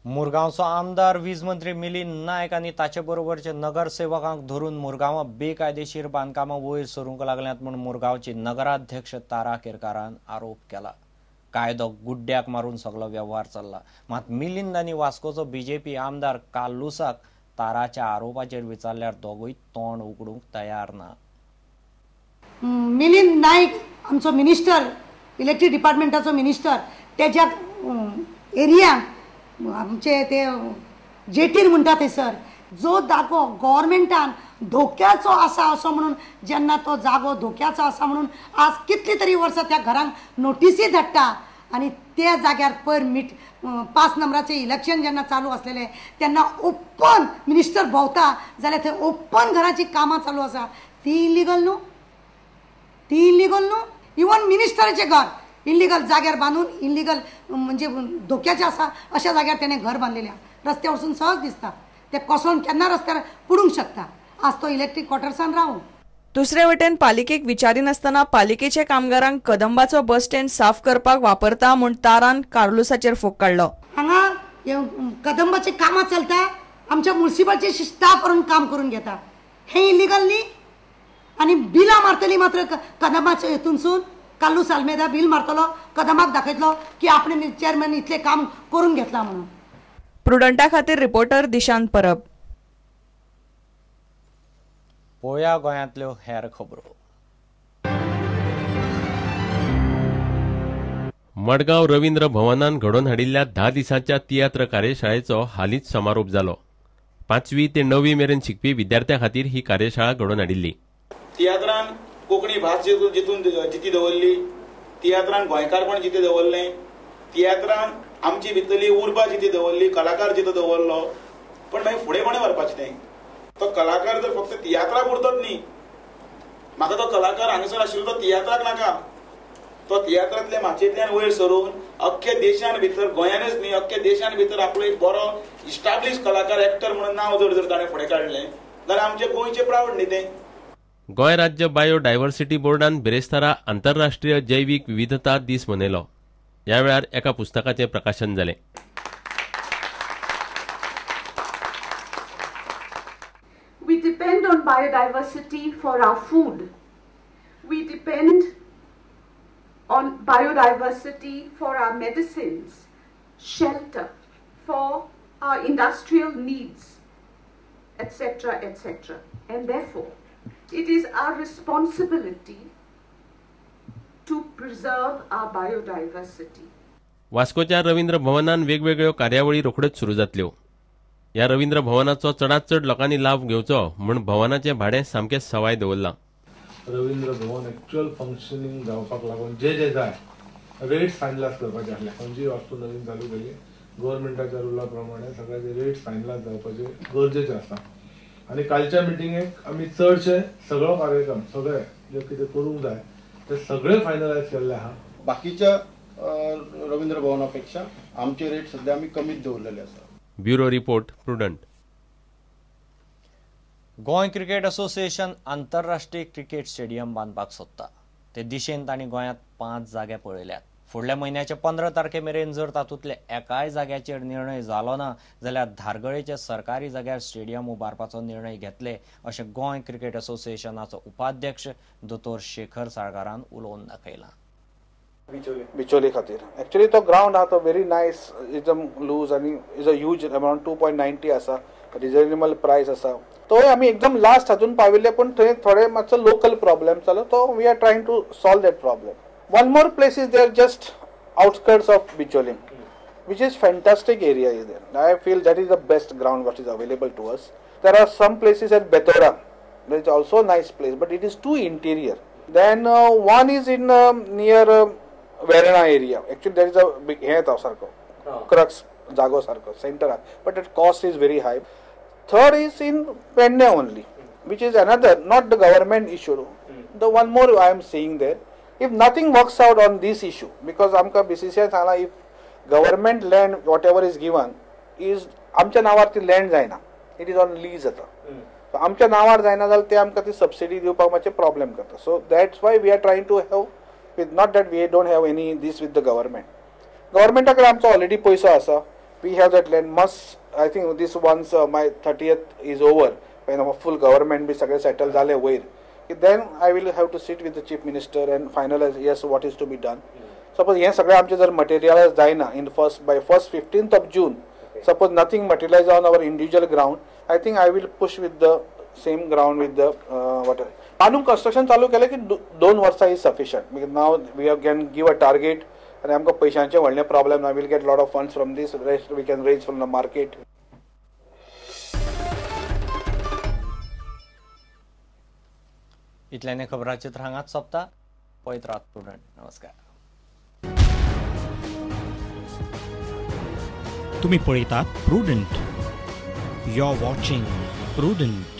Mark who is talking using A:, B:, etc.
A: मुरगांवचो आमदार वीज मंत्री मिलिंद नायक आनी ताचे बरोबरचे नगरसेवकांक धरून मुरगांवां बेकायदेशीर बांदकामां वयर सरूंक लागल्यांत म्हूण मुरगांवची नगराध्यक्ष तारा केरकारान आरोप केला. कायदो गुड्ड्याक मारून सगलो वेव्हार चल्ला. मात मिलिंद आनी वास्कोचो बीजेपी आमदार कार्लुसाक ताराच्या आरोपाचेर विचारल्यार दोगूय तोंड उगडूंक तयार ना.
B: मिलिंद नायक आमचो मिनिस्टर, इलेक्ट्रीक डिपार्टमेंटाचो मिनिस्टर, तेज्या एरिया आमचे ते जेटीर म्हणटा थंयसर जो जागो गव्हर्मेंटान धोक्याचो आसा असो म्हणून जेन्ना तो जागो धोक्याचो आसा म्हणून आज कितली तरी वर्सां त्या घरांक नोटिसी धाडटा आनी त्या जाग्यार पयर मीट 5 नंबराचें इलेक्शन जेन्ना चालू आसलेलें तेन्ना ओपन मिनिस्टर भोंवता जाल्यार थंय ओपन घराचीं कामां चालू आसा. ती इलिगल न्हू, ती इलिगल न्हू. इवन मिनिस्टराचें घर इलिगल जाग्यार बांदून इलिगल म्हणजे धोक्याचें आसा अशा जाग्यार तेणें घर बांदलेलें. रस्त्या वचून सहज दिसता ते कोसळून केन्ना रस्त्यार पडूंक शकता. आज तो इलेक्ट्रीक क्वॉर्टर्सान रावूं.
C: दुसरे वटेन पालिकेक विचारिनासतना पालिकेच्या कामगारांक कदंबाचो बस स्टँड साफ करपाक वापरता म्हूण तारान कार्लुसाचेर फोग काडलो.
B: हांगा कदंबाची कामां चलता, आमच्या मुन्सिपालचे स्टाफ व्हरून काम करून घेता, हें इलिगल न्ही. आनी बिलां मारतली मात्र कदंबाच्या हेतूनसून कार्लूस आल्मेदा बील मारतलो, कदमाक दाखयतलो की आपणे चेअरमॅन इतलें काम करून घेतला म्हणून.
C: प्रुडंटा खातीर रिपोर्टर दिशांत परब.
A: पळोवया गोंयांतल्यो हेर खबरो.
D: मडगांव रवींद्र भवनान घडोवन हाडिल्ल्या 10 दिसांच्या तियात्र कार्यशाळेचो हालींच समारोप जालो. 5वी ते 9वी मेरेन शिकपी विद्यार्थ्यां खातीर ही कार्यशाळा घडोवन हाडिल्ली.
E: तियात्रान कोंकणी भास जितून जिती दवरली, तियात्रान गोंयकारपण जितें दवरलें, तियात्रान आमची भितरली उर्बा जिती दवरली, कलाकार जितो दवरलो. पण मागीर फुडें कोणें व्हरपाचें तें? तो कलाकार जर फक्त तियात्रा पुरतोच न्ही, म्हाका तो कलाकार हांगासर आशिल्लो तो तियात्राक नाका. तो तियात्रांतल्या माचयेंतल्यान वयर सरून अख्ख्या देशान भितर, गोंयानच न्ही अख्ख्या देशान भितर आपलो एक बरो इस्टाब्लिश कलाकार एक्टर म्हणून नांव जर जर ताणें फुडें काडलें जाल्यार आमचें गोंयचें प्रावड न्ही तें.
D: गोंय राज्य बायो डायव्हर्सिटी बोर्डान बिरेस्तारा आंतरराष्ट्रीय जैवीक विविधता दीस मनयलो. ह्या वेळार एका पुस्तकाचें प्रकाशन जालें.
F: We depend on biodiversity for our food. We depend on biodiversity for our medicines, shelter, for our industrial needs, etc., etc. And therefore, it is our responsibility to preserve our biodiversity.
D: वास्कोच्या Ravindra भवनान वेगवेगळ्यो कार्यावळी रोखड्योच सुरू जातल्यो. ह्या रवींद्र भवनाचो चडांत चड लोकांनी लाव घेवचो म्हूण भवनाचें भाडें सामकें सवाय दवरलां.
G: रवींद्र भवन एक्चुअल फंक्शनिंग जावपाक लागून जे जे जाय रेट्स फायनलायज करपाचे आसले. खंयची वस्तू नवीन चालू केली गव्हर्मेंटाच्या रुला प्रमाणे सगळ्याचे रेट्स फायनलायज जावपाचे गरजेचे आसा. आनी कालच्या मिटिंगेक आमी चडशे सगळो कार्यक्रम सगळे जे कितें करूंक जाय ते सगळे फायनलायज केल्ले आहा.
H: बाकीच्या रवींद्र भवना पेक्षा आमचे रेट सध्या आमी कमीच दवरलेले आसा.
D: Bureau report, Prudent.
A: Goa cricket association आंतरराष्ट्रीय क्रिकेट स्टेडियम बांदपाक सोदता. ते दिशेन तांणी गोंयांत 5 जागे पळयल्यात. फुडल्या म्हयन्याच्या 15 तारखे मेरेन जर तातूंतल्या एकाय जाग्याचेर निर्णय जालो ना जाल्यार धारगळेच्या सरकारी जाग्यार स्टेडियम उबारपाचो निर्णय घेतले अशें गोंय क्रिकेट असोसिएशनाचो उपाध्यक्ष दोतोर शेखर साळकारान उलोवन दाखयलां.
I: बिचोले खातीर एक्चुअली तो ग्रावंड आहा तो व्हेरी नायस, एकदम लूज आनी is a huge amount 2.90 आसा, रिजनेबल प्रायस आसा. तोय आमी एकदम लास्ट हातून पाविल्ले, पूण थंय थोडे मातसो लोकल प्रॉब्लेम जालो, तो we are trying to solve that problem. One more place is there just outskirts of Bicholim, which is fantastic area is there. I feel that is the best ground what is available to us. There are some places at Betora, that is also nice place, but it is too interior. Then one is in near Verna area. Actually there is a big हें येता सारको crux जागो सारको centre, but it cost is very high. Third is in Pedne only, which is another not the government issue. The one more I am seeing there, if nothing works out on this issue, because आमकां BCCI सांगला if government land whatever is given is आमच्या नांवार ती land जायना, it is on lease जाता. So आमच्या नांवार जायना जाल्यार ते आमकां ती सबसिडी दिवपाक मातशें प्रॉब्लेम करता. So that's why we are trying to have with not that we don't have any this with the government. गव्हर्मेंटा कडेन आमचो ऑलरेडी पयसो आसा, We have that land must I think this once my 30th is over when full government B सगळें settle जालें वयर then I will have to sit with the chief minister and finalize yes what is to be done. Suppose हें सगळें आमचें जर मटेरियलायज जायना in first by first 15th of June suppose nothing materialize on our individual ground I think I will push with the same ground with the water. बांदून construction चालू केलें की 2 वर्सां is sufficient because now we have can give a target आनी आमकां पयशांचें व्हडलें problem ना. Will get lot of funds from this rest we can raise from the market.
A: इतल्याने खबराचित्र हांगाच सोंपता. पळयत रात प्रुडंट. नमस्कार.
J: तुम्ही पळयतात Prudent. You are watching Prudent.